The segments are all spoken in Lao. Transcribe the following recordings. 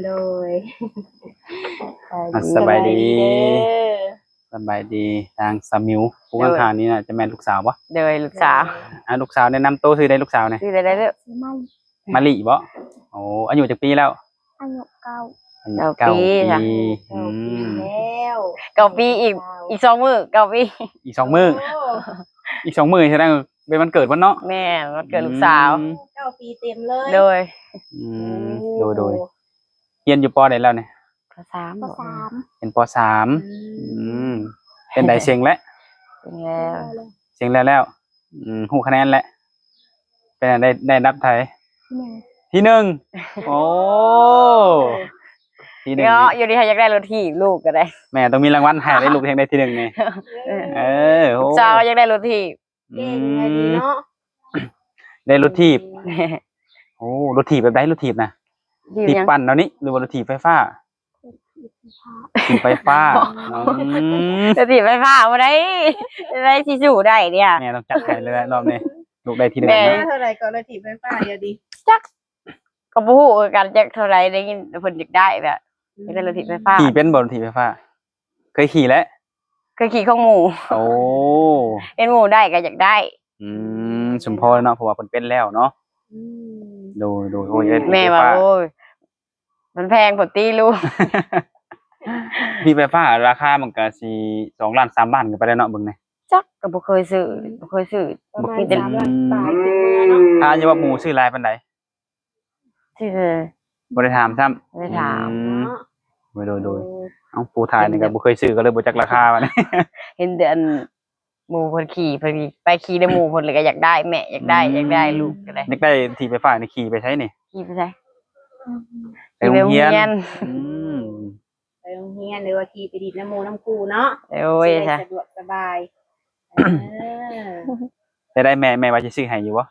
ໂດຍ ອ່ະ ສະບາຍດີ ສະບາຍດີເດີ ສະບາຍດີ ທາງສາວມິວ ຜູ້ຂ້າງໆນີ້ໜ້າຈະແມ່ນລູກສາວບໍ່? ໂດຍ ລູກສາວ ອ່າ ລູກສາວແນະນຳໂຕຊື່ໃດລູກສາວນີ້? ຊື່ໃດເດີ? ມາລິບໍ່? ໂອ້ ອາຍຸຈັກປີແລ້ວ? ອາຍຸເກົ້າ ອາຍຸເກົ້າປີ ເກົ້າປີ ອືມ ເກົ້າປີແລ້ວ ເກົ້າປີ ອີກ ອີກສອງມື້ ເກົ້າປີ ອີກສອງມື້ ໂອ້ ອີກສອງມື້ສະແດງເປັນວັນເກີດເພິ່ນເນາະ ແມ່ນ ວັນເກີດລູກສາວ ອືມ ເກົ້າປີເຕັມເລີຍ ໂດຍ ອືມ ໂດຍ ໂດຍ ຮຽນຢູ່ ປ.ໃດແລ້ວນີ້? ປ.ສາມ ປ.ສາມ ຮຽນ ປ.ສາມ ອືມ ອືມ ເປັນໃດເສັງແລ້ວ? ເສັງແລ້ວ ເສັງແລ້ວແລ້ວ ອືມ ຮູ້ຄະແນນແລ້ວ? ເປັນໃດ ໄດ້ ໄດ້ອັນດັບເທົ່າໃດ? ທີໜຶ່ງ ທີໜຶ່ງ ໂອ້ ທີໜຶ່ງເນາະ ຢູ່ນີ້ເຮົາຢາກໄດ້ລົດຖີບລູກກໍໄດ້ ແມ່ຕ້ອງມີລາງວັນໃຫ້ໄດ້ ລູກແຮ່ງໄດ້ທີໜຶ່ງນີ້ ເອີ ເອີ ໂອ້ ສາວຢາກໄດ້ລົດຖີບ ອືມ ເກັ່ງແທ້ດີເນາະ ໄດ້ລົດຖີບ ໂອ້ ລົດຖີບແບບໃດລົດຖີບນະ? ຖີບ ຖີບຫຍັງ? ປັ່ນເອົານີ້ ຫຼືວ່າລົດຖີບໄຟຟ້າ? ຖີບໄຟຟ້າ ອືມ ລົດຖີບໄຟຟ້າບໍ່ໄດ້ ໄດ້ຊິສູ້ໄດ້ເດ ແມ່ຕ້ອງຈັດໃຫ້ເລີຍລອບນີ້ ລູກໄດ້ທີໜຶ່ງ ແມ່ ເນາະ ເທົ່າໃດກໍລົດຖີບໄຟຟ້າດຽວນີ້? ຈັກ ກໍບໍ່ຮູ້ຄືກັນ ຈັກເທົ່າໃດ ໄດ້ຍິນເພິ່ນຢາກໄດ້ແບບ ອືມ ຢາກໄດ້ລົດຖີບໄຟຟ້າ ຂີ່ເປັນບໍ່ລົດຖີບໄຟຟ້າ? ເຄີຍຂີ່ແລ້ວ ເຄີຍຂີ່ຂອງໝູ່ ໂອ້ ເຫັນໝູ່ໄດ້ກໍຢາກໄດ້ ອືມ ສົມພໍເນາະ ເພາະວ່າເພິ່ນເປັນແລ້ວເນາະ ອືມ ໂດຍ ໂດຍ ໂອ້ຍ ແມ່ວ່າ ໂອ້ຍ ມັນແພງໂພດຕິລູກ ຖີບໄຟຟ້າລາຄາມັນກໍຊິສອງລ້ານ ສາມລ້ານຂຶ້ນໄປແລ້ວເນາະ ເບິ່ງແດ່ ຈັກ ກໍບໍ່ເຄີຍຊື້ ອືມ ບໍ່ເຄີຍຊື້ ປະມານ ມີແຕ່ ສາມລ້ານປາຍຂຶ້ນເມືອເນາະ ຖ້າຢູ່ວ່າໝູ່ຊື້ຫຼາຍປານໃດ? ຊື່ ບໍ່ໄດ້ຖາມຊ້ຳ ບໍ່ໄດ້ຖາມ ອືມ ໂດຍ ໂດຍ ໂດຍ ເອົ້າ ຜູ້ຖ່າຍນີ້ກໍບໍ່ເຄີຍຊື້ ກໍເລີຍບໍ່ຈັກລາຄາບັດນີ້ ເຫັນແຕ່ອັນໝູ່ເພິ່ນຂີ່ ເພິ່ນໄປຂີ່ນຳໝູ່ເພິ່ນ ແລ້ວກໍຢາກໄດ້ ແມ່ຢາກໄດ້ ອືມ ຢາກໄດ້ ລູກກໍໄດ້ ຢາກໄດ້ຖີບໄຟຟ້ານີ້ ຂີ່ໄປໃສນີ້? ຂີ່ໄປໃສ? ໄປໂຮງຮຽນ ໄປໂຮງຮຽນ ອືມ ໄປໂຮງຮຽນ ຫຼືວ່າຂີ່ໄປດິນນຳໝູ່ນຳຄູ່ເນາະ ໂອ້ຍ ຊິໄດ້ສະດວກສະບາຍ ເອີ ໄດ້ ໄດ້ ແມ່ ແມ່ວ່າຊິຊື້ໃຫ້ຢູ່ບໍ່?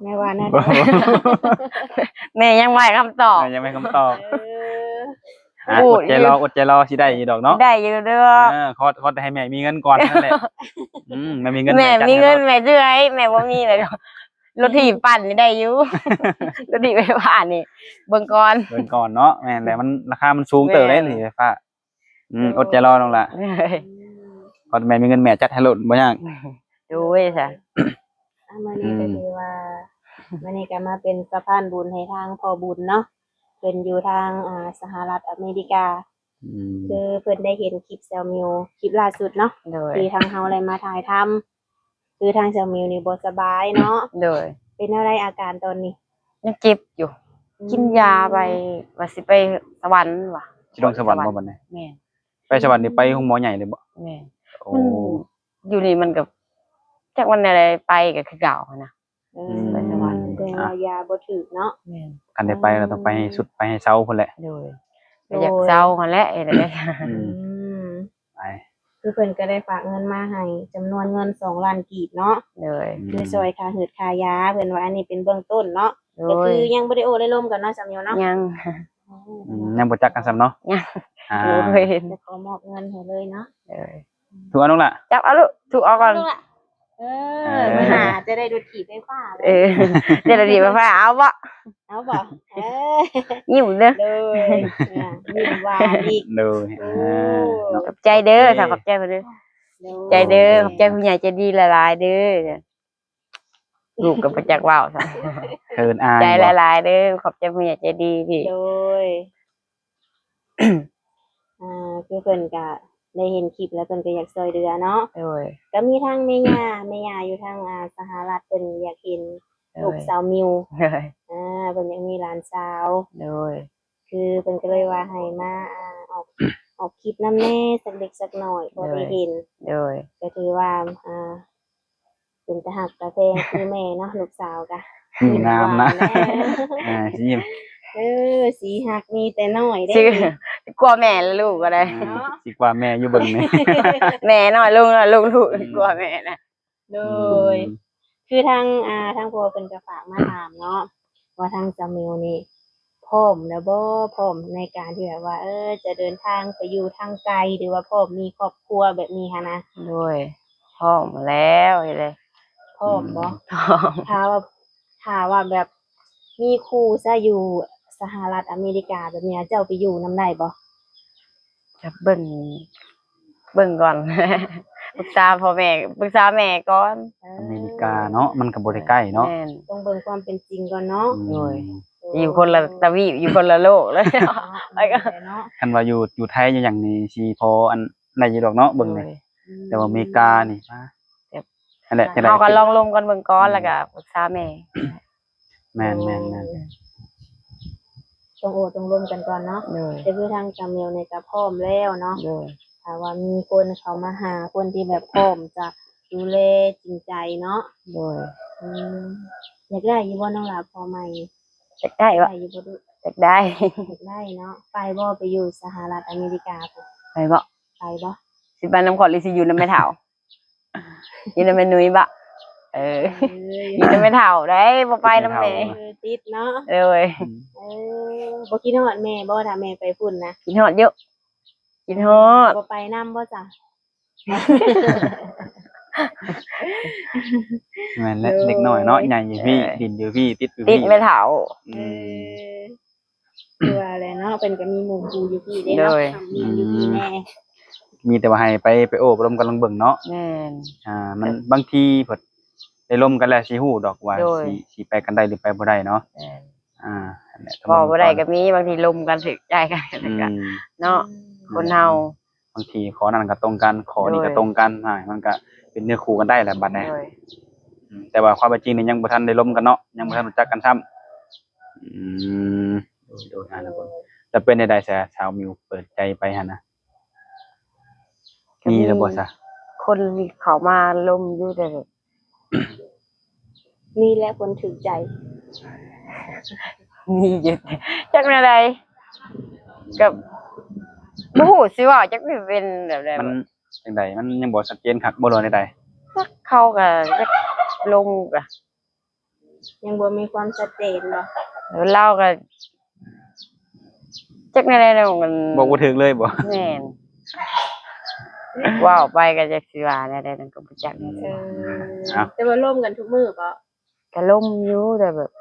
ແມ່ວ່າແນວໃດ? ແມ່ຍັງບໍ່ໃຫ້ຄຳຕອບ ແມ່ຍັງບໍ່ໃຫ້ຄຳຕອບ ເອີ ອ່າ ອົດໃຈລໍ ອົດໃຈລໍ ຊິໄດ້ຢູ່ດອກເນາະ ໄດ້ຢູ່ເດີ ເອີ ຂໍ ຂໍແຕ່ໃຫ້ແມ່ມີເງິນກ່ອນນັ້ນແຫຼະ ອືມ ແມ່ມີເງິນ ແມ່ມີເງິນ ແມ່ຊື້ໃຫ້ ແມ່ບໍ່ມີແລ້ວ ລົດຖີບປັ່ນນີ້ໄດ້ຢູ່ ລົດຖີບໄຟຟ້ານີ້ ເບິ່ງກ່ອນ ເບິ່ງກ່ອນເນາະ ແມ່ນແຫຼະ ມັນ ລາຄາມັນສູງເຕີບເດ້ ລົດຖີບໄຟຟ້າ ອືມ ອົດໃຈລໍນ້ອງຫຼ້າ ອືມ ພໍແມ່ມີເງິນແມ່ຈັດໃຫ້ໂລດ ບໍ່ຍາກ ໂດຍຊະ ອ່າ ມື້ນີ້ກໍ ອືມ ຖືວ່າ ມື້ນີ້ກໍມາເປັນສະພານບຸນໃຫ້ທາງພໍ່ບຸນເນາະ ເພິ່ນຢູ່ທາງ ອ່າ ສະຫະລັດອາເມລິກາ ອືມ ຄືເພິ່ນໄດ້ເຫັນຄລິບສາວມິວ ຄລິບລ່າສຸດເນາະ ໂດຍ ທີ່ທາງເຮົາໄດ້ມາຖ່າຍທຳ ຄືທາງສາວມິວນີ້ບໍ່ສະບາຍເນາະ ໂດຍ ເປັນແນວໃດອາການຕອນນີ້? ຍັງເຈັບຢູ່ ອືມ ກິນຢາໄປ ວ່າຊິໄປສະຫວັນວ່າ ຊິລົງສະຫວັນບໍ່ບັດນີ້? ແມ່ນ ໄປສະຫວັນນີ້ໄປໂຮງໝໍໃຫຍ່ເລີຍບໍ່? ແມ່ນ ໂອ້ ມັນຢູ່ນີ້ມັນກໍ ຈັກວັນໃດໄປກໍຄືເກົ່າຫັ້ນນະ ເອີ ອືມ ໄປສະຫວັນ ແຕ່ວ່າຢາບໍ່ຖືກເນາະ ແມ່ນ ຄັນໄດ້ໄປແລ້ວຕ້ອງໄປໃຫ້ສຸດ ໄປໃຫ້ເຊົາພຸ້ນແຫຼະ ໂດຍ ໂດຍ ກໍຢາກເຊົາຫັ້ນແຫຼະ ເຮັດແນວໃດ ອືມ ອືມ ໄປ ຄືເພິ່ນກໍໄດ້ຝາກເງິນມາໃຫ້ຈຳນວນເງິນສອງລ້ານກີບເນາະ ໂດຍ ອືມ ຄືຊ່ອຍຄ່າຫືດຄ່າຢາ ເພິ່ນວ່າອັນນີ້ເປັນເບື້ອງຕົ້ນເນາະ ໂດຍ ກໍຄືຍັງບໍ່ໄດ້ໂອ້ໄດ້ລົມກັນເນາະ ສາວມິວເນາະ ຍັງ ອືມ ຍັງບໍ່ຈັກກັນຊ້ຳເນາະ ຍັງ ອ່າ ບໍ່ເຄີຍເຫັນ ຈະຂໍມອບເງິນໃຫ້ເລີຍເນາະ ໂດຍ ຖືເອົານ້ອງຫຼ້າ ຈັບເອົາລູກ ຖືເອົາກ່ອນ ເອີ ເອີ ມື້ໜ້າຈະໄດ້ດູດຂີ່ໄຟຟ້າ ເອີ ຈະໄດ້ດີໄຟຟ້າ ເອົາບໍ່? ເອົາບໍ່? ເອີ ຍິ້ມເດີ ໂດຍ ຍິ້ມຫວານອີກ ໂດຍ ໂອ້ ຂອບໃຈເດີ ຂອບໃຈເພິ່ນເດີ ໂດຍ ໃຈເດີ ຂອບໃຈຜູ້ໃຫຍ່ໃຈດີຫຼາຍໆເດີ ລູກກໍບໍ່ຈັກເວົ້າຊ້ຳ ເຂີນອາຍ ໃຈຫຼາຍໆເດີ ຂອບໃຈຜູ້ໃຫຍ່ໃຈດີທີ່ ໂດຍ ອ່າ ຄືເພິ່ນກະໄດ້ເຫັນຄລິບແລ້ວ ເພິ່ນກໍຢາກຊ່ວຍເຫຼືອເນາະ ໂດຍ ກໍມີທັງແມ່ຍ່າ ແມ່ຍ່າຢູ່ທາງ ອ່າ ສະຫະລັດ ເພິ່ນຢາກເຫັນ ໂດຍ ລູກສາວມິວ ໂດຍ ອ່າ ເພິ່ນຢາກມີຫຼານສາວ ໂດຍ ຄືເພິ່ນກໍເລີຍວ່າໃຫ້ມາ ອ່າ ອອກ ອອກຄລິບນຳແດ່ ສັກເລັກສັກນ້ອຍ ພໍໄດ້ເຫັນ ໂດຍ ກໍຖືວ່າ ອ່າ ເປັນຕາຮັກຕາແພງຄືແມ່ເນາະ ລູກສາວກະ ອືມ ງາມນະ ອ່າ ຊິຍິ້ມ ເອີ ສີຮັກມີແຕ່ນ້ອຍເດ້ ຊິກວ່າແມ່ລະລູກກໍໄດ້ ອ່າ ຊິກວ່າແມ່ຢູ່ເບິ່ງນີ້ ແມ່ນ້ອຍລົງ ລົງລູກ ອືມ ກວ່າແມ່ນະ ໂດຍ ອືມ ຄືທາງ ອ່າ ທາງພໍ່ເພິ່ນກໍຝາກມາຖາມເນາະ ວ່າທາງສາວມິວນີ້ ພ້ອມແລ້ວບໍ່? ພ້ອມໃນການທີ່ແບບວ່າ ເອີ ຈະເດີນທາງໄປຢູ່ທາງໄກ ຫຼືວ່າພ້ອມມີຄອບຄົວແບບນີ້ຫັ້ນນະ? ໂດຍ ພ້ອມແລ້ວເດ ພ້ອມບໍ່? ອືມ ພ້ອມ ຖ້າວ່າ ຖ້າວ່າແບບມີຄູ່ຊະ ຢູ່ ສະຫະລັດອາເມລິກາແບບນີ້ ເຈົ້າໄປຢູ່ນຳໄດ້ບໍ່? ກະເບິ່ງ ເບິ່ງກ່ອນ ປຶກສາພໍ່ແມ່ ປຶກສາແມ່ກ່ອນ. ເອີ ອາເມລິກາເນາະ ມັນກໍບໍ່ໄດ້ໃກ້ເນາະ. ແມ່ນ ຕ້ອງເບິ່ງຄວາມເປັນຈິງກ່ອນເນາະ. ອືມ ໂດຍ ໂອ້ ຢູ່ຄົນລະທະວີບ ຢູ່ຄົນລະໂລກເລີຍເນາະ. ເນາະ ໄປກ່ອນ ແມ່ນແຫຼະເນາະ. ຄັນວ່າຢູ່ ຢູ່ໄທ ຢູ່ຫຍັງນີ້ ຊິພໍອັນ ໄດ້ຢູ່ດອກເນາະ ເບິ່ງນີ້. ໂດຍ ອືມ ແຕ່ວ່າອາເມລິການີ້ ປາ ແບບ ນັ້ນແຫຼະ ຈັ່ງໃດ ເຮົາກໍລອງລົມກັນເບິ່ງກ່ອນ ອືມ ແລ້ວກໍປຶກສາແມ່. ແມ່ນໆໆ ໂດຍ ຕ້ອງໂອ້ຕ້ອງລົມກັນກ່ອນເນາະ. ໂດຍ ແຕ່ຄືທາງສາວມິວນີ້ກໍພ້ອມແລ້ວເນາະ. ໂດຍ ຖ້າວ່າມີຄົນເຂົ້າມາຫາ ຄົນທີ່ແບບພ້ອມຈະດູແລຈິງໃຈເນາະ. ໂດຍ ອືມ ຢາກໄດ້ຢູ່ບໍ່ນ້ອງຫຼ້າ ຜົວໃໝ່? ຢາກໄດ້ວະ ຢາກໄດ້ຢູ່ບໍ່? ຢາກໄດ້ ຢາກໄດ້ເນາະ. ໄປບໍ່ ໄປຢູ່ສະຫະລັດອາເມລິກາພຸ້ນ? ໄປບໍ່? ໄປບໍ່? ຊິໄປນຳຂ້ອຍ ຫຼື ຊິຢູ່ນຳແມ່ເຖົ້າ? ຢູ່ນຳແມ່ນຸ້ຍບໍ? ເອີ ເອີ ຢູ່ນຳແມ່ເຖົ້າໄດ໋ ບໍ່ໄປນຳແມ່. ຕິດແມ່ເຖົ້າ ເອີ ຕິດເນາະ. ໂດຍ ອືມ ເອີ ບໍ່ຄິດຮອດແມ່ບໍ່ ຖ້າແມ່ໄປພຸ້ນນະ? ຄິດຮອດຢູ່ ຄິດຮອດ. ບໍ່ໄປນຳບໍ່ຈະ? ແມ່ນແຫຼະ ໂດຍ ເດັກນ້ອຍເນາະ ໃຫຍ່ຢູ່ພີ້ ເອີ ດິນຢູ່ພີ້ ຕິດຢູ່ພີ້ ຕິດແມ່ເຖົ້າ. ອືມ ເອີ ຄືວ່າແຫຼະເນາະ ເພິ່ນກໍມີໝູ່ຄູ່ຢູ່ພີ້ເດ້ເນາະ. ໂດຍ ມີຢູ່ພີ້ແນ່ ອືມ ມີແຕ່ວ່າໃຫ້ໄປ ໄປໂອ້ໄປລົມກັນລອງເບິ່ງເນາະ. ແມ່ນ ອ່າ ມັນ ແມ່ນ ບາງທີເພິ່ນໄດ້ລົມກັນແລ້ວຊິຮູ້ດອກວ່າ ໂດຍ ຊິ ຊິໄປກັນໄດ້ ຫຼື ໄປບໍ່ໄດ້ເນາະ. ແມ່ນ ອ່າ ນັ້ນແຫຼະ ເວົ້າບໍ່ໄດ້ກໍມີ ບາງທີລົມກັນຖືກໃຈກັນ ອືມ ກໍເນາະ ອືມ ຄົນເຮົາ ບາງທີຂໍ້ນັ້ນກໍຕົງກັນ ຂໍ້ນີ້ກໍ ໂດຍ ຕົງກັນ ອ່າ ມັນກໍເປັນເນື້ອຄູ່ກັນໄດ້ແຫຼະບັດນີ້. ໂດຍ ອືມ ແຕ່ວ່າຄວາມເປັນຈິງນີ້ຍັງບໍ່ທັນໄດ້ລົມກັນເນາະ ຍັງບໍ່ທັນຮູ້ຈັກກັນຊ້ຳ. ອືມ ໂດຍໆ ອ່າ ແລ້ວເປັນຈັ່ງໃດສະ ສາວມິວເປີດໃຈໄປຫັ້ນນະ? ກໍມີ ມີແລ້ວບໍ່ສະ? ຄົນເຂົ້າມາລົມຢູ່ ແຕ່ແບບ ນີ້ແຫຼະຄົນຖືກໃຈ ມີຢູ່ ຈັກແນວໃດ ກໍບໍ່ຮູ້ຊິເວົ້າ ຈັກຊິເປັນແບບໃດ. ມັນຈັ່ງໃດ ມັນຍັງບໍ່ຊັດເຈນຄັກບໍ່ ຫຼືວ່າແນວໃດ? ຈັກ ເຂົາກໍຈັກລົງກະ ຍັງບໍ່ມີຄວາມຊັດເຈນບໍ່? ເອີ ລາວກໍ ຈັກແນວໃດເນາະ ມັນບອກບໍ່ຖືກເລີຍບໍ່? ແມ່ນ ເວົ້າໄປກໍຈັກຊິວ່າແນວໃດ ນັ້ນກໍບໍ່ຈັກແນວໃດ. ເອີ ເອົ້າ ແຕ່ວ່າລົມກັນທຸກມື້ບໍ່? ກໍລົມຢູ່ ແຕ່ແບບ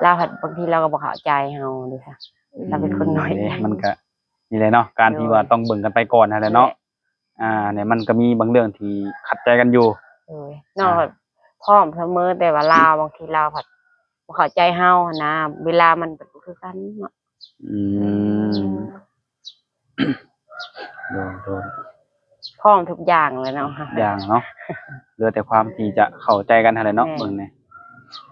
ລາວພັດ ບາງທີລາວກໍບໍ່ເຂົ້າໃຈເຮົາເດ້ຊະ ອືມ ລາວເປັນຄົນນ້ອຍໃຈ. ມັນກໍ ນີ້ແຫຼະເນາະ ການທີ່ວ່າ ໂດຍ ຕ້ອງເບິ່ງກັນໄປກ່ອນຫັ້ນແຫຼະເນາະ. ແມ່ນ ອ່າ ນີ້ມັນກໍມີບາງເລື່ອງທີ່ຂັດໃຈກັນຢູ່. ໂດຍ ນ້ອງ ອ່າ ພ້ອມສະເໝີ ແຕ່ວ່າລາວ ບາງທີລາວພັດບໍ່ເຂົ້າໃຈເຮົາຫັ້ນນະ ເວລາມັນບໍ່ຄືກັນເນາະ. ອືມ ອືມ ໂດຍ ໂດຍ ພ້ອມທຸກຢ່າງແຫຼະເນາະ ທຸກຢ່າງເນາະ ເຫຼືອແຕ່ຄວາມທີ່ຈະເຂົ້າໃຈກັນຫັ້ນແຫຼະເນາະ. ແມ່ນ ເບິ່ງແດ່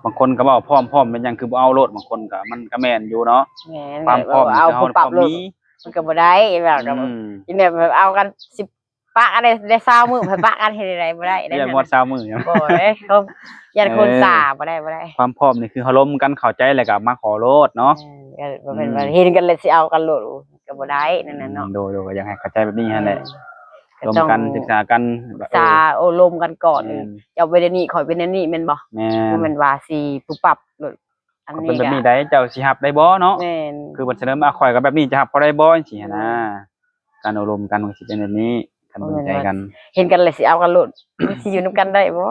ບາງຄົນກໍເວົ້າພ້ອມ ພ້ອມແມ່ນຫຍັງ ຄືບໍ່ເອົາໂລດ ບາງຄົນກໍ ມັນກໍແມ່ນຢູ່ເນາະ. ແມ່ນ ຄວາມພ້ອມ ແບບວ່າເອົາ ຄືເຮົາ ປຸບປັບໂລດ ມີ ມັນກໍບໍ່ໄດ້ ແບບ ອືມ ກິນແບບເອົາກັນສິບ ປະກັນໄດ້ ໄດ້ຊາວມື້ ໄປປະກັນເຮັດໃດບໍ່ໄດ້ເດ້. ຢ້ານໝົດຊາວມື້ ບໍ່ເດ້ ເຂົາຢ້ານຄົນ ເອີ ຊ້າ ບໍ່ໄດ້ ບໍ່ໄດ້. ຄວາມພ້ອມນີ້ຄືເຮົາລົມກັນເຂົ້າໃຈ ແລ້ວກໍມາຂໍໂລດເນາະ. ເອີ ບໍ່ແມ່ນວ່າ ອືມ ເຫັນກັນແລ້ວຊິເອົາກັນໂລດ ກໍບໍ່ໄດ້ນັ້ນນະເນາະ. ອືມ ໂດຍໆ ກໍຢາກໃຫ້ເຂົ້າໃຈແບບນີ້ຫັ້ນແຫຼະ. ເອີ ລົມກັນ ກໍຕ້ອງສຶກສາກັນ ສຶກສາ ເອີ ໂອ້ລົມກັນກ່ອນ. ແມ່ນ ເຈົ້າເປັນແນວນີ້ ຂ້ອຍເປັນແນວນີ້ ແມ່ນບໍ່? ແມ່ນ ບໍ່ແມ່ນວ່າຊິປຸບປັບໂລດ. ອັນນີ້ ຂ້ອຍເປັນແບບນີ້ໃດ ເຈົ້າຊິຮັບໄດ້ບໍ່ເນາະ? ແມ່ນ ຄືເພິ່ນສະເໜີມາ ຂ້ອຍກໍແບບນີ້ ຈະຮັບເຂົາໄດ້ບໍ່ ຈັ່ງຊີ້ຫັ້ນນະ. ໂດຍ ການໂອ້ລົມກັນມັນຊິເປັນແບບນີ້ ຄັນເບິ່ງໃຈກັນ ເຫັນກັນແລ້ວຊິເອົາກັນໂລດ ມັນຊິຢູ່ນຳກັນໄດ້ບໍ່?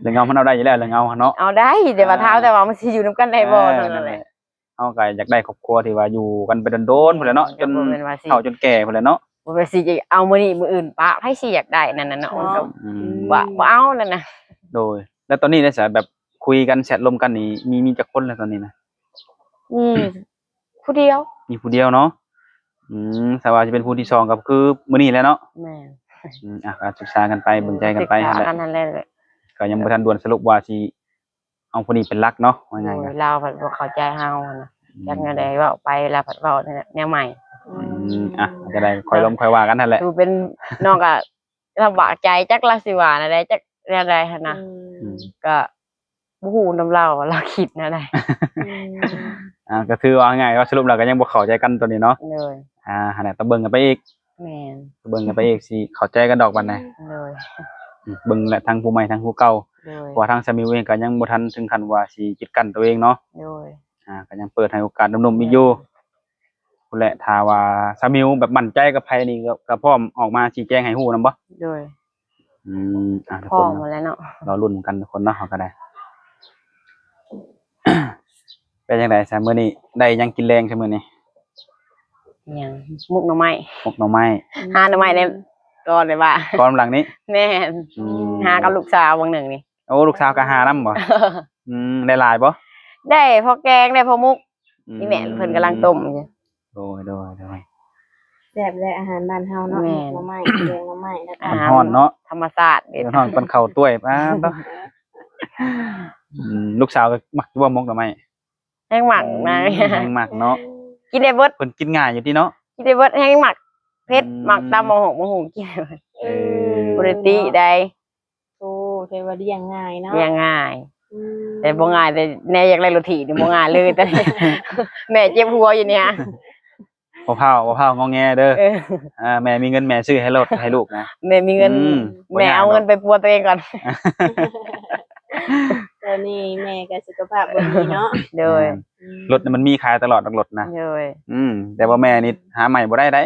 ເລື່ອງເອົາມັນເອົາໄດ້ຢູ່ແລ້ວ ເລື່ອງເອົາຫັ້ນເນາະ ເອົາໄດ້ ແຕ່ວ່າ ອ່າ ຖາມແຕ່ວ່າມັນຊິຢູ່ນຳກັນໄດ້ບໍ່ ອ່າ ເທົ່ານັ້ນແຫຼະ. ເຮົາກໍຢາກໄດ້ຄອບຄົວທີ່ວ່າຢູ່ກັນໄປດົນໆ ພຸ້ນແຫຼະເນາະ ແມ່ນ ຈົນເຖົ້າຈົນແກ່ພຸ້ນແຫຼະເນາະ. ບໍ່ແມ່ນຊິເອົາມື້ນີ້ມື້ອື່ນປະ ໃຜຊິຢາກໄດ້ນັ້ນນະເນາະ ເນາະ ມັນກໍ ອືມ ບໍ່ ບໍ່ເອົານັ້ນນະ. ໂດຍ ແລ້ວຕອນນີ້ໄດ້ສະ ແບບຄຸຍກັນ ແຊັດລົມກັນນີ້ ມີ ມີຈັກຄົນແລ້ວຕອນນີ້ນະ? ມີຜູ້ດຽວ ມີຜູ້ດຽວເນາະ. ອືມ ຖ້າວ່າຊິເປັນຜູ້ທີສອງກໍຄືມື້ນີ້ແຫຼະເນາະ. ແມ່ນ ອືມ ອ່ະ ກໍສຶກສາກັນໄປ ເອີ ເບິ່ງໃຈກັນໄປຫັ້ນແຫຼະ ສຶກສາກັນຫັ້ນແຫຼະ ກໍຍັງບໍ່ທັນດ່ວນສະຫຼຸບວ່າຊິ ເອົາຜູ້ນີ້ເປັນຫຼັກເນາະ ວ່າງ່າຍໆ. ໂດຍ ລາວພັດບໍ່ເຂົ້າໃຈເຮົາຫັ້ນນະ ອືມ ຈັກແນວໃດ ເວົ້າໄປລາວພັດເວົ້າແນວໃໝ່. ອືມ ອືມ ອ່ະ ຈັ່ງໃດຄ່ອຍລົມຄ່ອຍວ່າກັນຫັ້ນແຫຼະ. ຄືເປັນນ້ອງກໍລຳບາກໃຈ ຈັກລາວຊິວ່າແນວໃດ ຈັກແນວໃດຫັ້ນນະ. ອືມ ອືມ ກໍບໍ່ຮູ້ນຳລາວວ່າລາວຄິດແນວໃດ. ອືມ ອ່າ ກໍຖືວ່າງ່າຍ ວ່າສະຫຼຸບແລ້ວກໍຍັງບໍ່ເຂົ້າໃຈກັນຕົວນີ້ເນາະ. ໂດຍ ອ່າ ຫັ້ນແຫຼະ ຕ້ອງເບິ່ງກັນໄປອີກ. ແມ່ນ ເບິ່ງກັນໄປອີກ ຊິເຂົ້າໃຈກັນດອກບັດນີ້. ໂດຍ ອືມ ເບິ່ງແຫຼະ ທັງຜູ້ໃໝ່ທັງຜູ້ເກົ່າ. ໂດຍ ເພາະວ່າທາງສາວມິວເອງກໍຍັງບໍ່ທັນເຖິງຂັ້ນວ່າຊິປິດກັ້ນຕົວເອງເນາະ. ໂດຍ ອ່າ ກໍຍັງເປີດໃຫ້ໂອກາດໜຸ່ມໆອີກຢູ່. ແມ່ນ ພຸ້ນແຫຼະ ຖ້າວ່າສາວມິວແບບໝັ້ນໃຈກັບໃຜນີ້ ກໍ ກໍພ້ອມອອກມາຊີ້ແຈງໃຫ້ຮູ້ນຳບໍ່? ໂດຍ ອືມ ອ່າ ທຸກຄົນ ພ້ອມແລ້ວເນາະ ລໍລຸ້ນກັນທຸກຄົນເນາະ ເຮົາກໍໄດ້. ເປັນຈັ່ງໃດຊະ ມື້ນີ້ໄດ້ຫຍັງກິນແລງຊະມື້ນີ້? ຫຍັງ ໝົກໜໍ່ໄມ້ ໝົກໜໍ່ໄມ້ ຫາໜໍ່ໄມ້ໃນ ອືມ ກ່ອນໄດ້ວ່າ ກ່ອນຫຼັງນີ້ ແມ່ນ ອືມ ຫາກັບລູກສາວຫວ່າງໜຶ່ງນີ້. ໂອ້ ລູກສາວກໍຫານຳບໍ່? ອືມ ໄດ້ຫຼາຍບໍ່? ໄດ້ພໍແກງ ໄດ້ພໍໝົກ ອືມ ນີ້ແມ່ເພິ່ນກຳລັງຕົ້ມຢູ່. ໂດຍ ໂດຍ ໂດຍ ແຊບເລີຍ ອາຫານບ້ານເຮົາເນາະ ແມ່ນ ໝົກໜໍ່ໄມ້ ແກງໜໍ່ໄມ່ ແລ້ວກໍ ອາຫານຮ້ອນເນາະ ທຳມະຊາດເດ້ ຮ້ອນປານເຂົ້າຕ້ວຍ ປາດເນາະ. ອືມ ລູກສາວກໍມັກຢູ່ບໍ່ ໝົກໜໍ່ໄມ້? ແຮງມັກນະ ອືມ ແຮງມັກເນາະ ກິນໄດ້ເບິດ ເພິ່ນກິນງ່າຍຢູ່ຕິເນາະ ກິນໄດ້ເບິດ ແຮງມັກເຜັດ ອືມ ມັກຕຳບັກຫຸ່ງ ບັກຫຸ່ງກິນໄດ້ເບິດ ເອີ ບໍ່ໄດ້ຕິໃດ. ໂອ້ ແຕ່ວ່າລ້ຽງງ່າຍເນາະ ລ້ຽງງ່າຍ ອືມ ແຕ່ບໍ່ງ່າຍ ແຕ່ແນວຢາກໄດ້ລົດຖີບນີ້ບໍ່ງ່າຍເລີຍ ຕອນນີ້ ແມ່ເຈັບຫົວຢູ່ນີ້ ບໍ່ພ້າວ ບໍ່ພ້າວງໍແງເດີ ເອີ ອ່າ ແມ່ມີເງິນແມ່ຊື້ໃຫ້ລົດໃຫ້ລູກນະ ແມ່ມີເງິນ ອືມ ແມ່ເອົາເງິນໄປປົວຕົວເອງກ່ອນ ຕອນນີ້ແມ່ກໍສຸຂະພາບບໍ່ດີເນາະ ໂດຍ ແມ່ນ ອືມ ລົດນີ້ມັນມີຂາຍຕະຫຼອດດອກລົດນະ ໂດຍ ອືມ ແຕ່ວ່າແມ່ນີ້ຫາໃໝ່ບໍ່ໄດ້ໃດ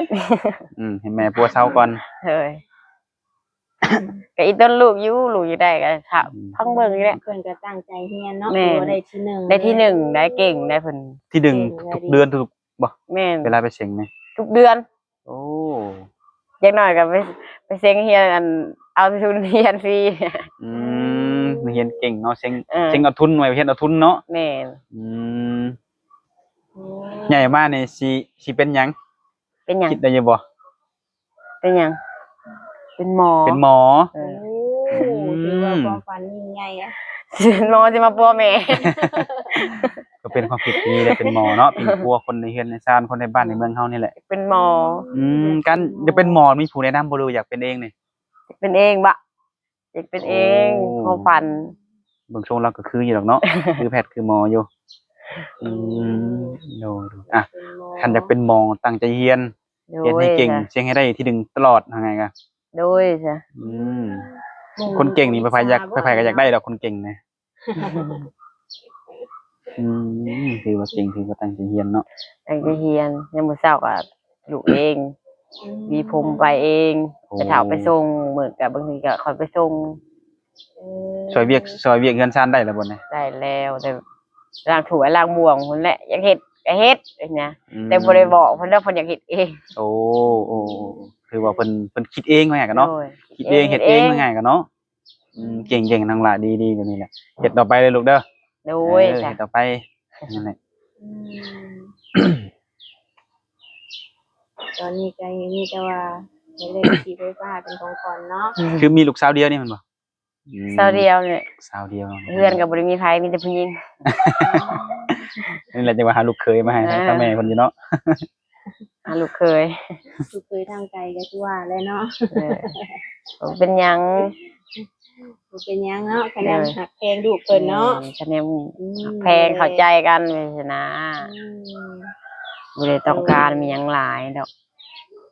ອືມ ໃຫ້ແມ່ປົວເຊົາກ່ອນ ໂດຍ. ກໍອີຕົນລູກຢູ່ ລູກຢາກໄດ້ກໍຖ້າ ອືມ ຟັງເບິ່ງນີ້ແຫຼະ ເພິ່ນກໍຕັ້ງໃຈຮຽນເນາະ ແມ່ນ ຖືວ່າໄດ້ທີໜຶ່ງ ໄດ້ທີໜຶ່ງ ໄດ້ເກັ່ງໄດ້ເພິ່ນ ທີໜຶ່ງ ເກັ່ງ ທຸກເດືອນທຸກບໍ່? ແມ່ນ ເວລາໄປເສັງນີ້ ທຸກເດືອນ ໂອ້ ຢ່າງໜ້ອຍກໍໄປ ໄປເສັງຮຽນ ອັນ ເອົາທຶນຮຽນຟຣີ ອືມ ອືມ ຮຽນເກັ່ງເນາະ ເສັງ ເອີ ເສັງເອົາທຶນໄວ້ຮຽນເອົາທຶນເນາະ ແມ່ນ ອືມ ໂອ້ ໃຫຍ່ມານີ້ຊິ ຊິເປັນຫຍັງ? ເປັນຫຍັງ? ຄິດໄດ້ຢູ່ບໍ່? ເປັນຫຍັງ? ເປັນໝໍ ເປັນໝໍ ເອີ ໂອ້ ອືມ ຖືວ່າຄວາມຝັນຍິ່ງໃຫຍ່ ຊິເປັນໝໍ ຊິມາປົວແມ່ ກໍເປັນຄວາມຄິດທີ່ດີເດ້ ເປັນໝໍເນາະ ເປັນປົວຄົນໃນເຮືອນໃນຊານ ຄົນໃນບ້ານໃນເມືອງເຮົານີ້ແຫຼະ ເປັນໝໍ ອືມ ການຈະເປັນໝໍມີຜູ້ແນະນຳບໍ່ ຫຼືວ່າຢາກເປັນເອງນີ້? ເປັນເອງບໍ? ຢາກເປັນເອງ ໂອ້ ຄວາມຝັນ ເບິ່ງຊົງລາວກໍຄືຢູ່ດອກເນາະ ຄືແພດຄືໝໍຢູ່ ອືມ ໂດຍ ອ່ະ ເປັນໝໍ ຄັນຢາກເປັນໝໍຕັ້ງໃຈຮຽນ ໂດຍ ຮຽນໃຫ້ເກັ່ງ ເສັງໃຫ້ໄດ້ທີໜຶ່ງຕະຫຼອດ ວ່າງ່າຍກະ ໂດຍ ອືມ ຄົນເກັ່ງນີ້ໃຜໆຢາກ ໃຜໆກໍຢາກໄດ້ດອກຄົນເກັ່ງນີ້ ອືມ ຖືວ່າເກັ່ງ ຖືວ່າຕັ້ງໃຈຮຽນເນາະ ຕັ້ງໃຈຮຽນ ຍາມມື້ເຊົ້າກໍ ລູກເອງ ອືມ ຫວີຜົມໄປເອງ ໂອ້ ແມ່ເຖົ້າໄປສົ່ງ ມື້ກໍບາງທີກໍຂ້ອຍໄປສົ່ງ ເອີ ຊ່ອຍວຽກ ຊ່ອຍວຽກເຮືອນຊານໄດ້ແລ້ວບໍ່ນີ້? ໄດ້ແລ້ວ ແຕ່ລ້າງຖ້ວຍລ້າງບ່ວງພຸ້ນແຫຼະ ຢາກເຮັດກໍເຮັດ ເຮັດນະ ອືມ ແຕ່ບໍ່ໄດ້ບອກເພິ່ນດອກ ເພິ່ນຢາກເຮັດເອງ ໂອ້ ໂອ້ ໂອ້ ຖືວ່າເພິ່ນ ເພິ່ນຄິດເອງວ່າງ່າຍກະເນາະ ໂດຍ ຄິດເອງ ເຮັດເອງ ເຮັດເອງ ວ່າງ່າຍກະເນາະ ອືມ ເກັ່ງໆ ນ້ອງຫຼ້າ ດີໆ ແບບນີ້ແຫຼະ ເຮັດຕໍ່ໄປເດີລູກເດີ ໂດຍ ເອີ ເຮັດຕໍ່ໄປ ນັ້ນແຫຼະ ອືມ ຕອນນີ້ກໍມີແຕ່ວ່າໃຫ້ເລື່ອງທີ່ໄຟຟ້າເປັນຂອງຂວັນເນາະ ອືມ ຄືມີລູກສາວດຽວນີ້ແມ່ນບໍ່? ອືມ ສາວດຽວນີ້ ສາວດຽວ ເຮືອນກໍບໍ່ໄດ້ມີໃຜ ມີແຕ່ຜູ້ຍິງ ນີ້ແຫຼະ ຈັ່ງວ່າຫາລູກເຂີຍມາໃຫ້ ອ່າ ທາງແມ່ເພິ່ນຢູ່ເນາະ ຫາລູກເຂີຍ ລູກເຂີຍທາງໄກກໍຄືວ່າແຫຼະເນາະ ເອີ ບໍ່ເປັນຫຍັງ ບໍ່ເປັນຫຍັງເນາະ ຄະແນນ ເອີ ຮັກແພງລູກເພິ່ນເນາະ ອືມ ຄະແນນ ອືມ ຮັກແພງ ເຂົ້າໃຈກັນ ຈັ່ງຊີ້ນະ ອືມ ບໍ່ໄດ້ຕ້ອງການ ໂດຍ ມີຫຍັງຫຼາຍດອກ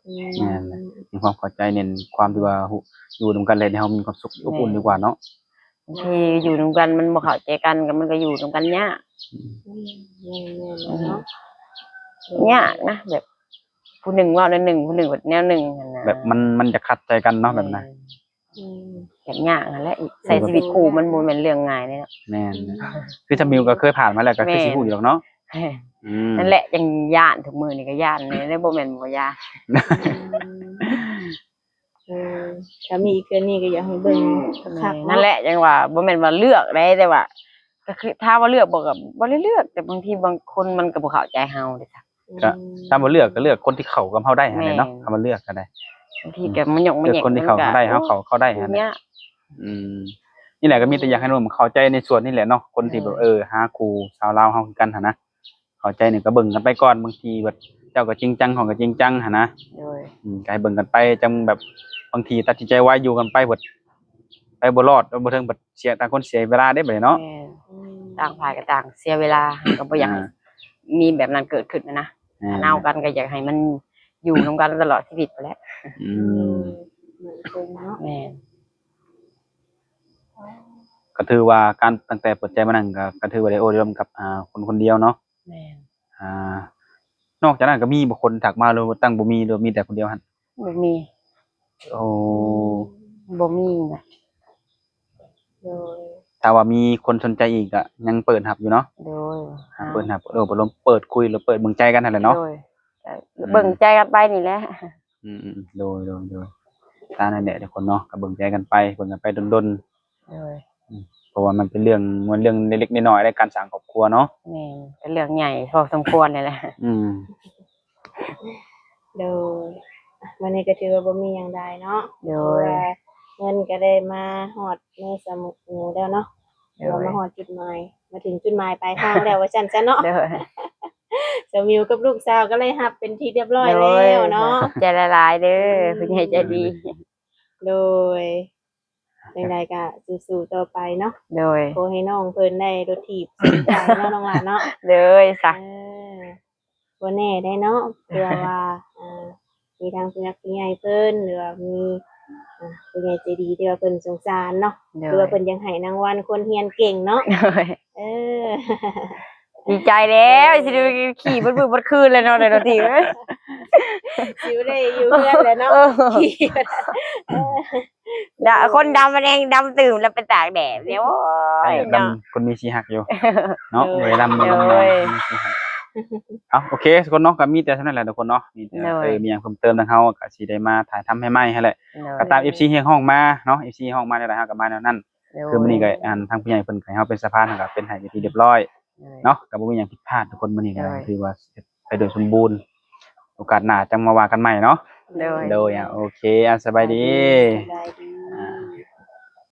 ອືມ ແມ່ນແຫຼະ ມີຄວາມເຂົ້າໃຈ ເນັ້ນຄວາມທີ່ວ່າ ຢູ່ນຳກັນແລ້ວເຮົາມີຄວາມສຸກ ແມ່ນ ອົບອຸ່ນດີກວ່າເນາະ ບາງທີຢູ່ນຳກັນມັນບໍ່ເຂົ້າໃຈກັນ ກໍມັນກໍຢູ່ນຳກັນຍາກ ອືມ ອືມ ແມ່ນໆເນາະ ຍາກນະ ແບບຜູ້ໜຶ່ງເວົ້າແນວໜຶ່ງ ຜູ້ໜຶ່ງເວົ້າແນວໜຶ່ງຫັ້ນນະ ແບບມັນ ມັນຈະຂັດໃຈກັນເນາະ ແບບນັ້ນ ແມ່ນ ອືມ ແບບຍາກຫັ້ນແຫຼະ ໃຊ້ຊີວິດຄູ່ມັນບໍ່ແມ່ນເລື່ອງງ່າຍເດ້ເນາະ ແມ່ນ ອືມ ຄືສາມີກໍເຄີຍຜ່ານມາແລ້ວ ກໍຄືຊິຮູ້ຢູ່ດອກເນາະ ແມ່ນ ອືມ ນັ້ນແຫຼະ ຈັ່ງຢ້ານ ທຸກມື້ນີ້ກໍຢ້ານແດ່ ບໍ່ແມ່ນບໍ່ຢ້ານ ອືມ ເອີ ຖ້າມີອີກເທື່ອນີ້ກໍຢາກໃຫ້ເບິ່ງ ອືມ ຄັກໆເນາະ ນັ້ນແຫຼະ ຈັ່ງວ່າບໍ່ແມ່ນວ່າເລືອກໃດ ແຕ່ວ່າ ກໍຄື ຖາມວ່າເລືອກບໍ່ ກໍບໍ່ໄດ້ເລືອກ ແຕ່ບາງທີບາງຄົນມັນກໍບໍ່ເຂົ້າໃຈເຮົາເດ້ ກໍ ອືມ ຖ້າບໍ່ເລືອກກໍເລືອກຄົນທີ່ເຂົ້າກັບເຮົາໄດ້ຫັ້ນແຫຼະເນາະ ແມ່ນ ຖ້າບໍ່ເລືອກກໍໄດ້ ບາງທີກໍມາຍົກມາແຫຍ່ງ ເລືອກຄົນທີ່ເຂົ້າກັບເຮົາໄດ້ ມັນກໍ ເຮົາເຂົ້າ ເຂົ້າໄດ້ຫັ້ນແຫຼະ ຍາກ ອືມ ນີ້ແຫຼະ ກໍມີແຕ່ຢາກໃຫ້ໜຸ່ມເຂົ້າໃຈໃນສ່ວນນີ້ແຫຼະເນາະ ຄົນທີ່ແບບ ແມ່ນ ເອີ ຫາຄູ່ຊາວລາວເຮົາຄືກັນຫັ້ນນະ ເຂົ້າໃຈນີ້ກໍເບິ່ງກັນໄປກ່ອນ ບາງທີແບບເຈົ້າກໍຈິງຈັງ ຂ້ອຍກໍຈິງຈັງຫັ້ນນະ ໂດຍ ອືມ ກໍໃຫ້ເບິ່ງກັນໄປ ຈັ່ງແບບບາງທີຕັດສິນໃຈໄວ ຢູ່ກັນໄປເບິດ ໄປບໍ່ລອດ ໄປບໍ່ເຖິງ ບັດເສຍ ຕ່າງຄົນເສຍເວລາເດ້ບັດນີ້ເນາະ ແມ່ນ ອືມ ຕ່າງຝ່າຍກໍຕ່າງເສຍເວລາ ກໍບໍ່ຢາກ ອ່າ ມີແບບນັ້ນເກີດຂຶ້ນນະ ແມ່ນ ຄັນເອົາກັນກໍຢາກໃຫ້ມັນຢູ່ນຳກັນຕະຫຼອດຊີວິດພຸ້ນແຫຼະ ອືມ ອືມ ໝັ້ນຄົງເນາະ ແມ່ນ ກໍຖືວ່າການ ຕັ້ງແຕ່ເປີດໃຈມານັ້ນ ກໍ ກໍຖືວ່າໄດ້ໂອ້ໄດ້ລົມກັບ ອ່າ ຄົນຄົນດຽວເນາະ ແມ່ນ ອ່າ ນອກຈາກນັ້ນກໍມີບໍ່ຄົນທັກມາ ຫຼືວ່າຕັ້ງບໍ່ມີ ຫຼືວ່າມີແຕ່ຄົນດຽວຫັ້ນ? ບໍ່ມີ ໂອ້ ອືມ ບໍ່ມີນະ ໂດຍ ທ ຖ້າວ່າມີຄົນສົນໃຈອີກກະຍັງເປີດຮັບຢູ່ເນາະ. ໂດຍ ເປີດຮັບ ເອີ ເປີດລົມ ເປີດຄຸຍ ຫຼືເປີດເບິ່ງໃຈກັນຫັ້ນແຫຼະເນາະ. ໂດຍ ອືມ ເບິ່ງໃຈກັນໄປນີ້ແຫຼະ. ອືມໆ ໂດຍໆໆ ຕາມນັ້ນແຫຼະທຸກຄົນເນາະ ກໍເບິ່ງໃຈກັນໄປ ເບິ່ງກັນໄປດົນໆ. ໂດຍ ອືມ ເພາະວ່າມັນເປັນເລື່ອງ ມັນເລື່ອງເລັກໆນ້ອຍໆ ໃນການສ້າງຄອບຄົວເນາະ. ແມ່ນ ເປັນເລື່ອງໃຫຍ່ພໍສົມຄວນນີ້ແຫຼະ. ອືມ ໂດຍ ມື້ນີ້ກໍຖືວ່າບໍ່ມີຫຍັງຫຼາຍເນາະ. ໂດຍ ເພາະວ່າເງິນກໍໄດ້ມາຮອດມືສາວມິວແລ້ວເນາະ. ໂດຍ ຖືວ່າມາຮອດຈຸດໝາຍ ມາເຖິງຈຸດໝາຍປາຍທາງແລ້ວວ່າຊັ້ນຊະເນາະ. ໂດຍ ສາວມິວກັບລູກສາວກໍໄດ້ຮັບເປັນທີ່ຮຽບຮ້ອຍແລ້ວເນາະ. ໂດຍ ຂອບໃຈຫຼາຍໆເດີ ອືມ ຜູ້ໃຫຍ່ໃຈດີ. ໂດຍ ຈັ່ງໃດກໍສູ້ໆຕໍ່ໄປເນາະ. ໂດຍ ຂໍໃຫ້ນ້ອງເພິ່ນໄດ້ລົດຖີບສົມໃຈເນາະ ນ້ອງຫຼ້າເນາະ. ໂດຍ ສາ ເອີ ບໍ່ແນ່ໄດ໋ເນາະ ເພື່ອວ່າ ອ່າ ມີທາງຜູ້ຫຼັກຜູ້ໃຫຍ່ເພິ່ນ ຫຼືວ່າມີ ອ່າ ຜູ້ໃຫຍ່ໃຈດີທີ່ວ່າເພິ່ນສົງສານເນາະ. ໂດຍ ຫຼືວ່າເພິ່ນຢາກໃຫ້ລາງວັນຄົນຮຽນເກັ່ງເນາະ. ໂດຍ ເອີ ດີໃຈແລ້ວ ຊິໄດ້ຂີ່ເບິດມື້ເບິດຄືນແລ້ວເນາະ ໄດ໋ໂດນຖີບເອີຍ. ຊິໄດ້ຢູ່ເຮືອນແລ້ວເນາະ. ເອີ ດະ ຄົນດຳມັນແຮງດຳຕື່ມແລ້ວໄປຕາກແດດເດ. ໂອ້ຍ ໃຜຢາກດຳ ເນາະ ຄົນມີສີຮັກຢູ່ເນາະ. ໂດຍ ໄວ້ດຳ ໂດຍ ຄົນມີສີຮັກ. ເອົາ ໂອເຄ ທຸກຄົນເນາະ ກໍມີແຕ່ສ່ຳນັ້ນແຫຼະທຸກຄົນເນາະ. ມີແຕ່ ໂດຍ ເອີ ມີຫຍັງເພີ່ມເຕີມທາງເຮົາກໍຊິໄດ້ມາຖ່າຍທຳໃຫ້ໃໝ່ຫັ້ນແຫຼະ. ໂດຍ ກໍຕາມເອັຟຊີຮຽກຮ້ອງມາເນາະ ເອັຟຊີຮ້ອງມາແນວໃດເຮົາກໍມາແນວນັ້ນ. ໂດຍ ຄືມື້ນີ້ກໍ ອັນ ທາງຜູ້ໃຫຍ່ເພິ່ນໃຫ້ເຮົາເປັນສະພານ ເຮົາກໍເປັນໃຫ້ເປັນທີ່ຮຽບຮ້ອຍ ໂດຍ ເນາະ ກໍບໍ່ມີຫຍັງຜິດພາດທຸກຄົນ. ມື້ນີ້ກໍ ໂດຍ ຖືວ່າເຮັດໄປໂດຍສົມບູນ. ໂອກາດໜ້າຈັ່ງມາວ່າກັນໃໝ່ເນາະ. ໂດຍ ໂດຍ ໂດຍ ອາ ໂອເຄ ອາ ສະບາຍດີ ສະບາຍດີ.